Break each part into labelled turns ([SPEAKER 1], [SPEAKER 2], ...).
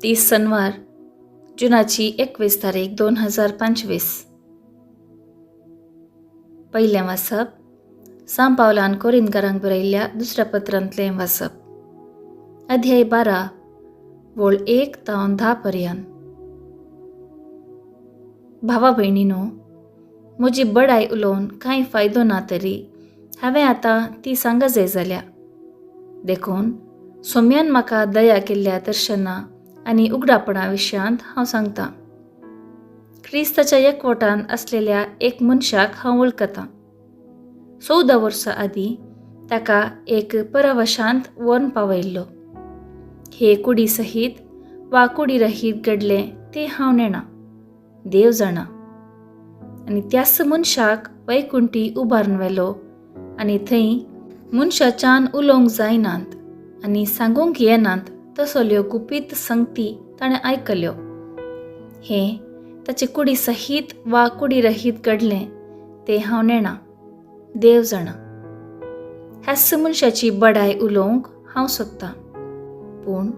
[SPEAKER 1] 30 सनवार जुनाची 21 तारीख 2025. पयलें वाचप सांव पावलान कोरिंदकारांक बरयल्ल्या दुसऱ्या पत्रांतलें वाचप, अध्याय 12 वोळ 1 तावन 10 पर्यंत. भावा भयणीनो, म्हजी बडाय उलोवन कांय फायदो ना तरी हांवें आतां ती सांगा जाय जाल्या. देखून सोम्यान म्हाका दया केल्ल्या दर्शना आनी उगडापणा विशयांत हांव सांगतां. क्रिस्ताच्या एकवटान आसलेल्या एक मनशाक हांव वळखतां. 14 वर्सां आदीं ताका एक परवशांत व्हरून पावयल्लो. हे कुडी सहीत वा कुडी रहीत घडलें तें हांव नेणा, देव जाणा. आनी त्याच मनशाक वैकुंठी उबारून व्हेलो आनी थंय मनशाच्यान उलोवंक जायनात आनी सांगूंक येनात तसल्यो गुपीत संगती ताणें आयकल्यो. हें ताचे कुडी सहीत वा कुडी रहीत घडलें तें हांव नेणा, देव जाणा. ह्याच मनशाची बडाय उलोवंक हांव सोदतां, पूण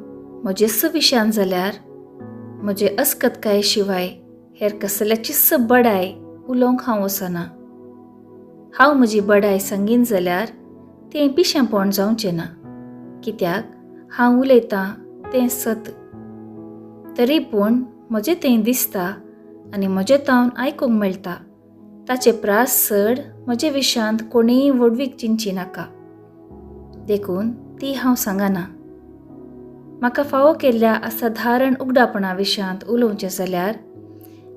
[SPEAKER 1] म्हजेच विशयान जाल्यार म्हजे अस्कतकाये शिवाय हेर कसल्याचीच बडाय उलोवंक हांव वचना. हांव म्हजी बडाय सांगीन जाल्यार तें पिशेंपण जावचें ना, कित्याक हांव उलयतां तें सत. तरी पूण म्हजें तें दिसता आनी म्हजें तावन आयकूंक मेळटा ताचे प्रास चड म्हजे विशयांत कोणीय व्हडवीक चिंतची नाका, देखून ती हांव सांगना. म्हाका फावो केल्ल्या असाधारण उगडापणा विशयांत उलोवचें जाल्यार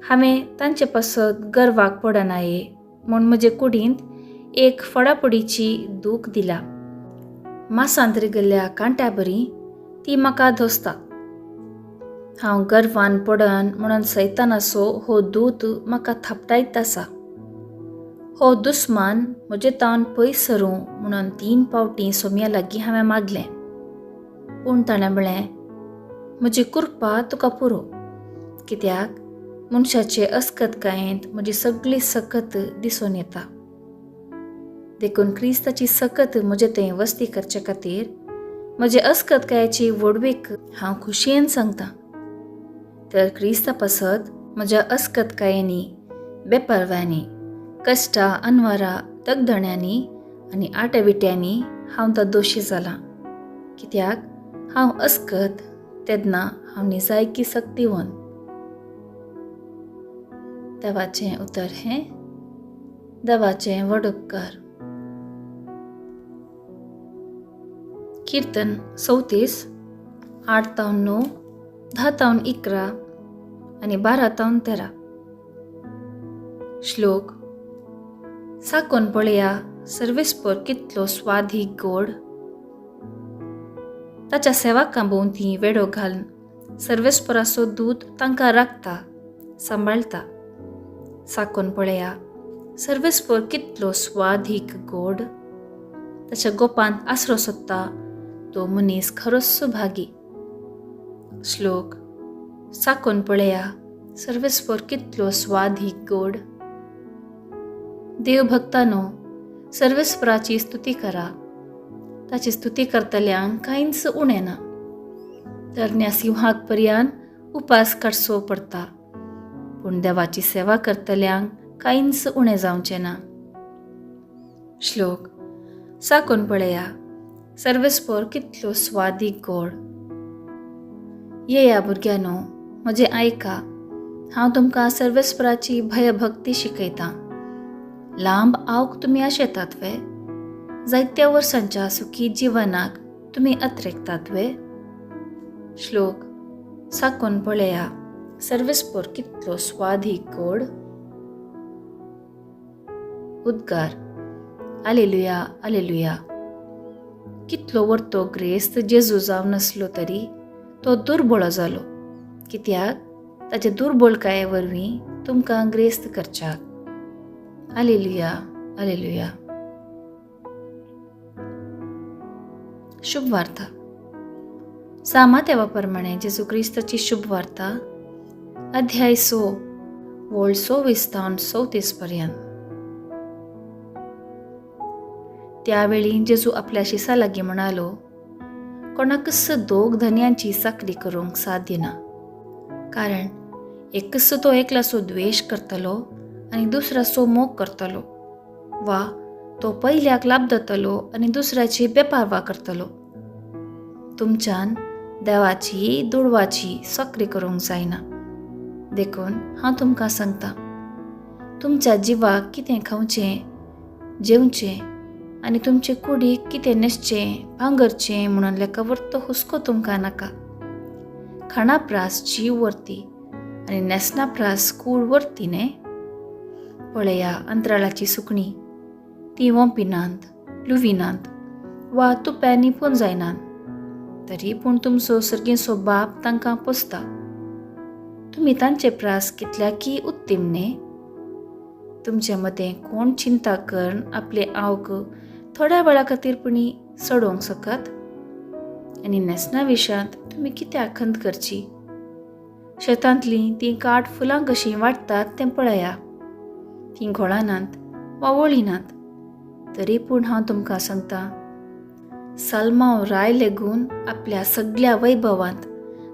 [SPEAKER 1] हांवें तांचे पासत गर्वाक पडनाये म्हूण म्हजे कुडींत एक फोडाफोडीची दूख दिला. मासांत रिगल्ल्या कांट्या बरी ती म्हाका धोसता. हांव गर्वान पडन म्हणून सैतानाचो हो दूत म्हाका थापटायत आसा. हो दुस्मान म्हजे तावन पयस सरूं म्हणून 3 फावटीं सोम्या लागीं हांवें मागलें, पूण ताणें म्हळें, म्हजी कृपा तुका पुरो, कित्याक मनशाचे अस्कतकायेंत म्हजी सगळी सकत दिसून येता. देखून क्रिस्ताची सकत म्हजे थंय वस्ती करचे खातीर म्हजे अस्कतकायेची व्हडवीक हांव खुशयेन सांगतां. तर क्रिस्ता पासत म्हज्या अस्कतकायेंनी, बेपर्व्यांनी, कश्टा अनवारा, तगदण्यांनी आनी आटेविट्यांनी हांव दोशी जालां, कित्याक हांव अस्कत तेन्ना हांव निजायकी सक्तीवन. देवाचें उतर हें देवाचें व्हड उपकार. कीर्तन 34 8 तावन 9, 10 तावन 11 आनी 12 तावन 13. श्लोक. साकोन पळया सर्वेस्पर कितलो स्वादीक गोड. ताच्या सेवकां भोंवती वेडो घालून सर्वेस्पराचो दूत तांकां राखता, सांबाळटा. साकोन पळया सर्वेस्पर कितलो स्वादीक गोड. ताच्या गोपांत आसरो सोदता तो मनीस खरोच भागी. श्लोक. साकोन पळया सर्वेस्पर कितलो स्वादीक गोड. देवभक्तानो, सर्वेस्पराची स्तुती करा. ताची स्तुती करतल्यांक कांयच उणें ना. तरण्या सिंहाक पर्यान उपास काडचो पडटा, पूण देवाची सेवा करतल्यांक कांयच उणें जावचें ना. श्लोक. साकोन पळया सर्वेस्पर कितलो स्वादीक गोड. येया भुरग्यांनो, म्हजें आयका, हांव तुमकां सर्वेस्पराची भयभक्ती शिकयतां. लांब आवक तुमी आशेतात वे? जायत्या वर्सांच्या सुखी जिवनाक तुमी अत्रेकतात वे? श्लोक. साकोन पळया सर्वेस्पर कितलो स्वादीक गोड. उद्गार. आलेलुया, आलेलुया. कितलो वर्तो ग्रेस्त जेजू जावन आसलो तरी तो दुर्बळ जालो, कित्याक ताचे दुर्बळकाये वरवीं तुमकां ग्रेस्त करच्याक. आलेलुया, आलेलुया. शुभ वार्ता. सामातेवा प्रमाणे जेजू क्रिस्ताची शुभ वार्ता, अध्याय 6 वोळ 26 तावन 34 पर्यंत. त्यावेळी जेजू आपल्या शिसा लागीं म्हणालो, कोणाकच दोग धनयांची चाकरी करूंक साध्य ना, कारण एकच तो एकल्याचो द्वेश करतलो आनी दुसऱ्याचो मोग करतलो, वा तो पयल्याक लाभ जातलो आनी दुसऱ्याची बेपारवा करतलो. तुमच्यान देवाची दुडवाची चाकरी करूंक जायना. देखून हांव तुमकां सांगता, तुमच्या जिवाक कितें खावचें, जेवचें आनी तुमचे कुडीक कितें न्हेसचें, भांगरचें म्हणून लेखवरतो हुस्को तुमकां नाका. खाणा प्रास जीव व्हरती आनी न्हेसणा प्रास कूड व्हरती न्हय? पळया अंतराळाची सुकणीं, तीं वोंपिनात, लुविनात वा तुप्यांनी पुंजायनात, तरी पूण तुमचो सर्गीचो बाप तांकां पोसता. तुमी तांचे प्रास कितल्याकी उत्तीम न्हय? तुमचे मदें कोण चिंता करून आपले आवक थोड्या वेळा खातीर पुणी चडोवंक शकत? आनी न्हेसणा विशयांत तुमी कित्याक खंत करची? शेतांतलीं तीं काट फुलां कशीं वाडटात तें पळया. तीं घोळनात वा वळिनात, तरी पूण हांव तुमकां सांगता, सालमांव राय लेगून आपल्या सगल्या वैभवांत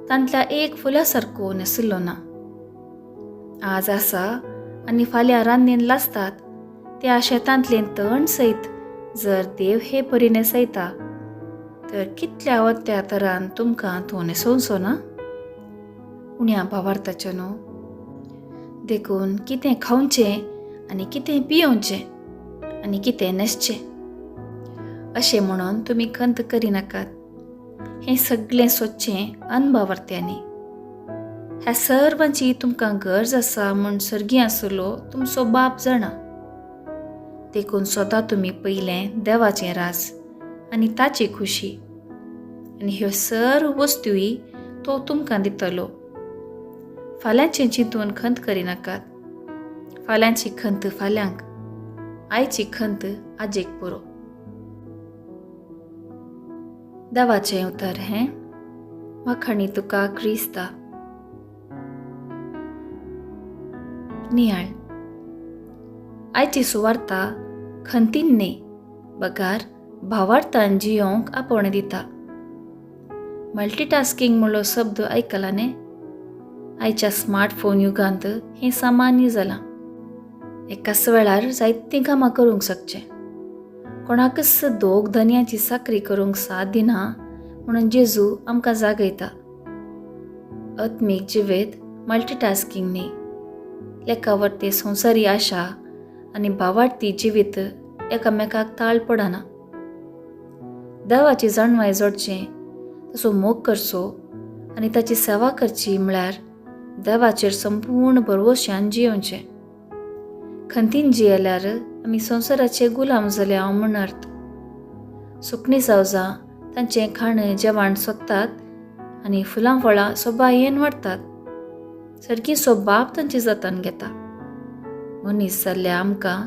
[SPEAKER 1] तांतल्या एक फुला सारको न्हेसिल्लो ना. आज आसा आनी फाल्यां रान्नीन लासतात त्या शेतांतलें तण सयत जर देव हे परी न्हेसयता तर कितल्या वत्या तरान तुमकां तो न्हेसोवचो ना? उण्या भावार्थाचें न्हू. देखून कितें खावचें आनी कितें पियोवचें आनी कितें न्हेसचें अशें म्हणून तुमी खंत करिनाकात. हें सगळें सोदचें अनभावार्थ्यांनी. ह्या सर्वांची तुमकां गरज आसा म्हूण सर्गी आसलो तुमचो बाप जाणा. देखून स्वता तुमी पयलें देवाचें राज आनी ताची खुशी, आनी ह्यो सर्व वस्तूय तो तुमकां दितलो. फाल्यांचें चिंतून खंत करिनाकात. फाल्यांची खंत फाल्यांक, आयची खंत आजेक पुरो. देवाचें उतर हें वाखाणी तुका क्रिस्ता. नियाळ. आयची सुवार्ता खंतीन न्हय बगार भावार्थान जियोंक आपोवणें दिता. मल्टीटास्कींग म्हणलो शब्द आयकला न्ही? आयच्या स्मार्टफोन युगांत हें सामान्य जालां. एकाच वेळार जायतीं कामां करूंक शकचें. कोणाकच दोग धनयाची चाकरी करूंक साथ दिना म्हणून जेजू आमकां जागयता. आत्मीक जिवेत मल्टीटास्कींग न्ही. लेखावरती संवसारी आशा आनी भावार्थी जिवीत एकामेकाक ताळ पडना. देवाची जाणवाय जोडचें, ताचो मोग करचो आनी ताची सेवा करची म्हळ्यार देवाचेर संपूर्ण भरवश्यान जियोवचें. खंतीन जियेल्यार आमी संवसाराचे गुलाम जाले हांव म्हण अर्थ. सुकणीं सावजां तांचें खाण जेवण सोदतात आनी फुलां फळां सोबायेन वाडटात. सारकी बाप तांची जतन घेता. मनीस जाल्ल्या आमकां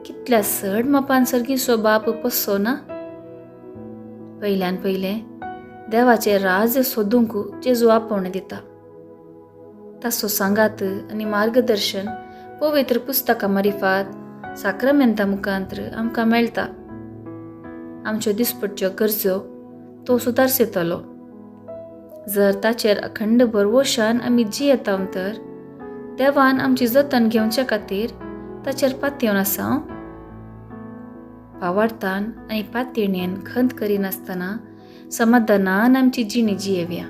[SPEAKER 1] कितल्या चड मापान सारकी बाप पोसचो ना? पयल्यान पयलें देवाचें राज्य सोदूंक जेजू आपोवणें दिता. ताचो सांगात आनी मार्गदर्शन पवित्र पुस्तकां मारिफात साक्रामेंता मुखांत्र आमकां मेळटा. आमच्यो दिसपट्ट्यो गरजो तो सुदारसयतलो. जर ताचेर अखंड भरवशान आमी जियेता तर देवान आमची जतन घेवचे खातीर ताचेर पातयेवन आसा. भावार्थान आनी पातयेणेन खंत करिनासतना समाधानान आमची जिणी जियेवया.